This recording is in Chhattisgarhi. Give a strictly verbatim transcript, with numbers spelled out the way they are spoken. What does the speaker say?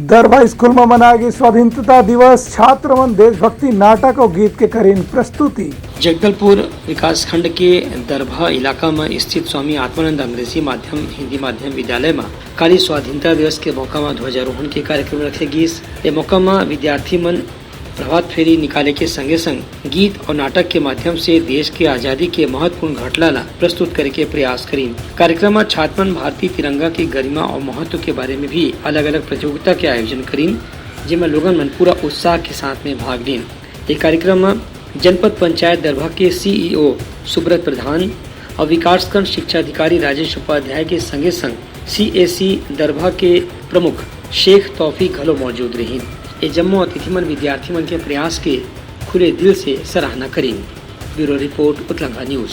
दरभा स्कूल म मनाए गे स्वाधीनता दिवस, छात्र मन देशभक्ति नाटक अउ गीत के करिन प्रस्तुति। जगदलपुर विकासखंड के दरभा इलाका म स्थित स्वामी आत्मानंद अंग्रेजी माध्यम हिंदी माध्यम विद्यालय म काली स्वाधीनता दिवस के मौका म ध्वजारोहण के कार्यक्रम रखे गिस। ए मौका म विद्यार्थी मन प्रभात फेरी निकाले के संगे संग गीत और नाटक के माध्यम से देश के आजादी के महत्वपूर्ण घटना ला प्रस्तुत करे के प्रयास करीन। कार्यक्रम में छात्र मन भारतीय तिरंगा के गरिमा और महत्व के बारे में भी अलग-अलग प्रतियोगिता के आयोजन करीन, जेमा लोगन मन पूरा उत्साह के साथ में भाग लीन। ये कार्यक्रम में जनपद पंचायत दरभा के सीईओ सुब्रत प्रधान और विकासखंड शिक्षा अधिकारी राजेश उपाध्याय के संगे संग सीएसी दरभा के प्रमुख शेख तौफीक घलो मौजूद रहिन। ये जम्मो अतिथि मन विद्यार्थी मन के प्रयास के खुले दिल से सराहना करिन। ब्यूरो रिपोर्ट, उतलंगा न्यूज।